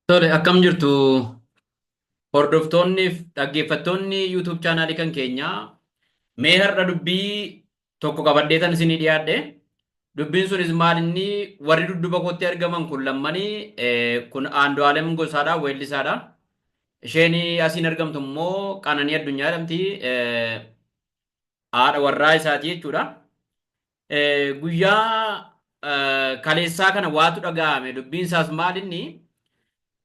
Tole, akkam jirtu hordoftoonni fi dhaggeeffattoonni YouTube chaanaalii kan keenyaa. Mee har'a dubbii tokko qabadheetan isinii dhiyaadhe. Dubbiin sunis maal inni warri dudduba kootti argaman kun lammanii kun Aandu'aalem Gosaadha, weellisaadha. Isheen asiin argamtu immoo Qananii Addunyaa jedhamti. Haadha warraa isaati jechuudha. Guyyaa kaleessaa kana waatu dhaga'ame. Dubbiin isaas maal inni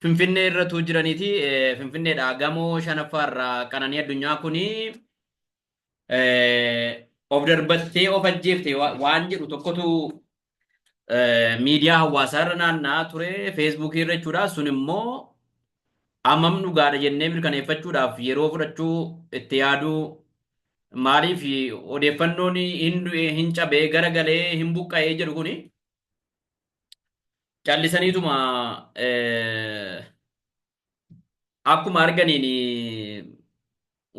Finfinnee irratuu jiraniiti. Finfinneedha gamoo shanaffaa irraa Qananii Addunyaa kuni of darbattee of ajjeefte waan jedhu tokkotu miidiyaa hawaasaa irra naanna'aa ture, feesbuukii irra jechuudha. Sun immoo hammam dhugaadha jennee mirkaneeffachuudhaaf yeroo fudhachuu itti yaaduu, maaliif odeeffannoon hin du'e, hin cabee, garagalee, hin buqqa'ee jedhu kuni callisaniituma akkuma arganiin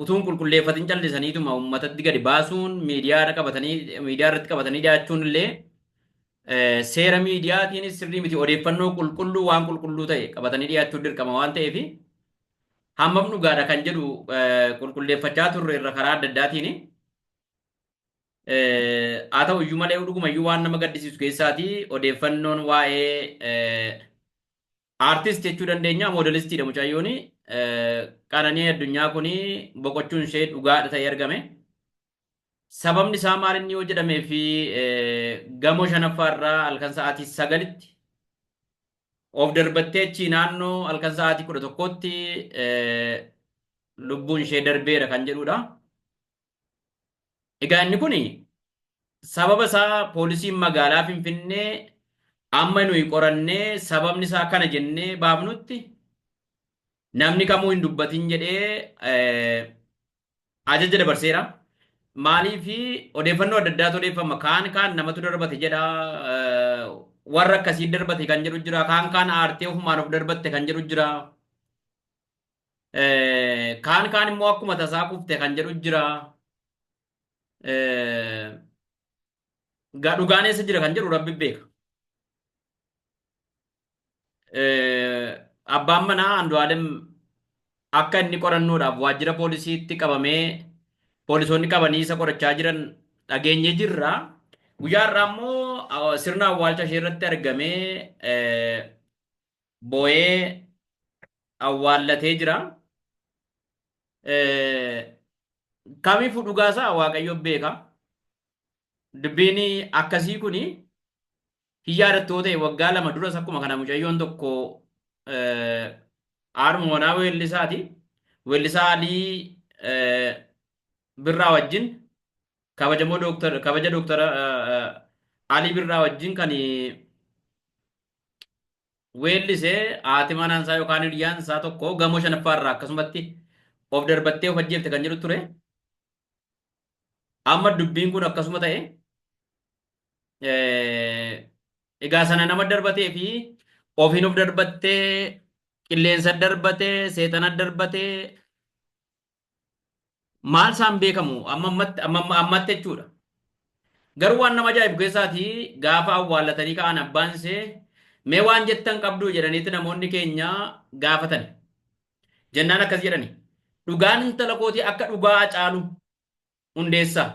utuun qulqulleeffatin callisaniituma uummatatti gadi baasuun, miidiyaa qabatanii miidiyaa irratti qabatanii dhiyaachuun illee seera miidiyaatiinis sirrii miti. Odeeffannoo qulqulluu, waan qulqulluu ta'e qabatanii dhiyaachuun dirqama waan ta'eef, hammam dhugaadha kan jedhu qulqulleeffachaa turre irra karaa adda addaatiin. Haa ta'u iyyuu malee, dhugumayyuu waan nama gaddisiisu keessaati odeeffannoon waa'ee aartist jechuu dandeenya, moodelistiidha mucayyoon Qananii Addunyaa kun boqochuun ishee dhugaadha ta'ee argame. Sababni isaa maal inni yoo jedhamee fi gamoo shanaffaa irraa halkan sa'aatii 9tti of darbattee achii naannoo halkan sa'aatii 11tti lubbuun ishee darbeera kan jedhudha. Egaa inni kun sababa isaa poolisiin magaalaa Finfinnee amma nuyi qorannee sababni isaa kana jennee baafnutti namni kamuu hin dubbatin jedhee ajaja dabarseera. Maaliif odeeffannoo adda addaatu odeeffama. Kaan kaan namatu darbate jedha. Warra akkasii darbate kan jedhu jira. Kaan kaan aartee ofumaan of darbatte kan jedhu jira. Kaan kaan immoo akkuma tasaa kufte kan jedhu jira. Dhugaan eessa jira kan jedhu Rabbi beeka. Abbaan manaa Andu'aalem akka inni qorannoodhaaf waajjira poolisiitti qabamee poolisoonni qabanii isa qorachaa jiran dhageenyee jirra. Guyyaa har'aa immoo sirna awwaalcha ishee irratti argamee boo'ee awwaallatee jira. Kamiifuu dhugaasaa Waaqayyo beeka. Dubbiin akkasii kuni hin yaadattoo ta'e, waggaa 2 duras akkuma kana mucayyoon tokko haadhuma manaa weellisaati. Weellisaa Alii Birraa wajjin, kabajamoo dooktar, kabaja dooktar Alii Birraa wajjin kan weellise haati manaan isaa yookaan hiriyaan isaa tokko gamoo shanaffaa irraa akkasumatti of darbattee of ajjeefte kan jedhu ture. Amma dubbiin kun akkasuma ta'e. Egaa sana nama darbatee fi ofiin of darbattee, qilleensa darbatee, seexana darbatee, maal isaan beekamu amma ammatti amma ammatti jechuudha. Garuu waan nama ajaa'ibu keessaatii gaafa awwaallatanii ka'an abbaan ishee mee waan jettan qabduu jedhaniiti namoonni keenya gaafatan. Jennaan akkas jedhani. Dhugaan intala kootii akka dhugaa Hacaalu Hundeessaa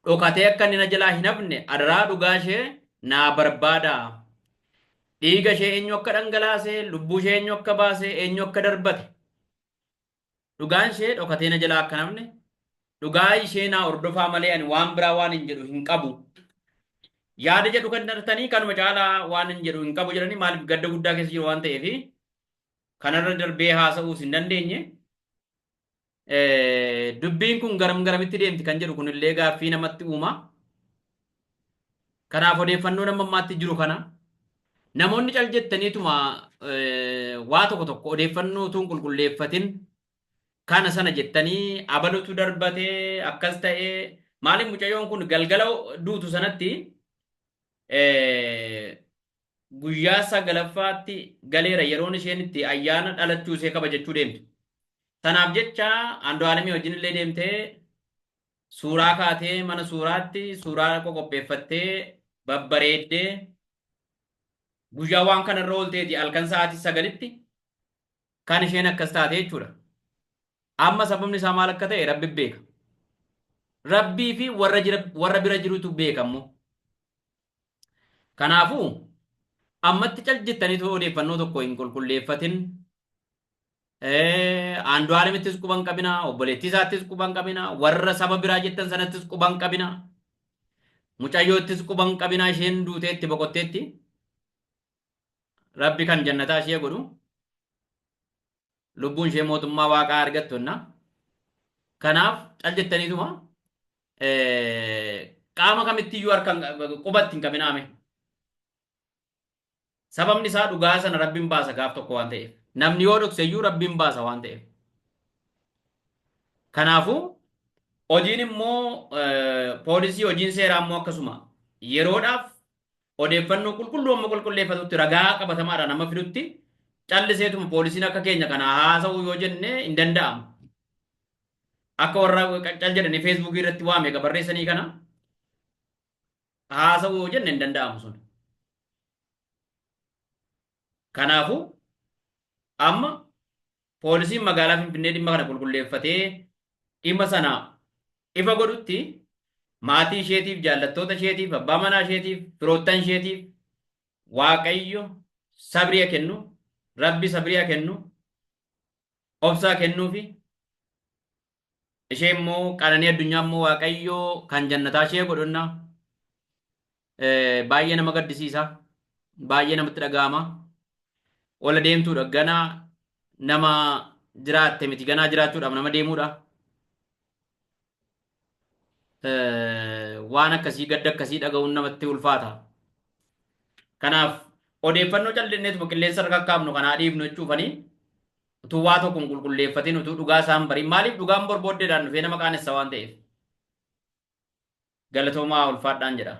dhokatee akka inni na jalaa hin hafne adaraa dhugaa ishee naa barbaadaa. Dhiiga ishee eenyu akka dhangalaase, lubbuu ishee eenyu akka baase, eenyu akka darbate. Dhugaan ishee dhokatee na jalaa akka hin hafne dhugaa ishee naa hordofaa malee ani waan biraa waan hin jedhu hin qabu. Yaada jedhu kan dartanii kanuma caalaa waan hin jedhu hin qabu jedhanii, maaliif gadda guddaa keessa jiru waan ta'eef kanarra darbee haasa'uus hin dandeenye. Dubbiin kun garam garamitti deemti kan jedhu kunillee gaaffii namatti uuma. Kanaaf odeeffannoon amma ammaatti jiru kana. Namoonni cal jettaniituma waa tokko tokko odeeffannoo utuu hin qulqulleeffatin kana sana jettanii abalutu darbatee akkas ta'ee, maaliif mucayyoon kun galgala duutu sanatti guyyaa sagalaffaatti galeera yeroon isheen itti ayyaana dhalachuu ishee kabajachuu deemtu. Tanaaf jecha Andu'aalamii wajjin illee deemtee suuraa kaatee, mana suuraatti suuraa qoqopheeffattee babbareeddee guyyaa waan kanarra oolteeti halkan sa'aatii 9tti Kan isheen akkas taate jechuudha. Amma sababni isaa maal akka ta'e Rabbi beeka. Rabbii fi warra jira warra bira jirutu beeka immoo. Kanaafuu ammatti cal jettaniitu odeeffannoo tokko hin qulqulleeffatin. Andu'aalemittis quba hin qabina, obboleettii isaattis quba hin qabina, warra saba biraa jettan sanattis quba hin qabina, mucayyoottis quba hin qabina isheen duuteetti boqotteetti. Rabbi kan jannataa ishee godhu lubbuun ishee mootummaa waaqaa argattu enna. Kanaaf cal jettaniituma qaama kamittiyyuu harka qubatti hin qabinaame. Sababni isaa dhugaa sana Rabbiin baasa gaaf tokko waan ta'eef. Namni yoo dhokse iyyuu Rabbiin baasa waan ta'eef. Kanaafuu hojiin immoo poolisii hojiin seeraa immoo akkasuma yeroodhaaf odeeffannoo qulqulluu amma qulqulleeffatutti ragaa qabatamaadhaan amma fidutti calliseetuma poolisiin akka keenya kana haasa'uu yoo jenne hin danda'amu. Akka warra cal jedhanii feesbuukii irratti waa meeqa barreessanii kana haasa'uu yoo jenne hin danda'amu sun. Kanaafuu amma poolisiin magaalaa Finfinnee dhimma kana qulqulleeffatee dhimma sana ifa godhutti maatii isheetiif, jaallattoota isheetiif, abbaa manaa isheetiif, firoottan isheetiif Waaqayyo sabriya kennu, Rabbi sabriya kennu, obsaa kennuufi ishee immoo qananii addunyaa immoo Waaqayyo kan jannataa ishee godhunna. Baay'ee nama gaddisiisa. Baay'ee namatti dhaga'ama. Ola deemtuudha ganaa nama jiraatte miti ganaa jiraachuudhaaf nama deemuudha. Waan akkasii gadda akkasii dhaga'uun namatti ulfaata. Kanaaf odeeffannoo callinneetuma qilleensa irra kakkaafnu kanaa dhiifnu jechuufanii utuu waa tokko hin qulqulleeffatin utuu dhugaa isaan bariin maaliif dhugaan borbooddeedhaan dhufee nama qaanessa waan ta'eef. Galatoomaa ulfaadhaan jedha.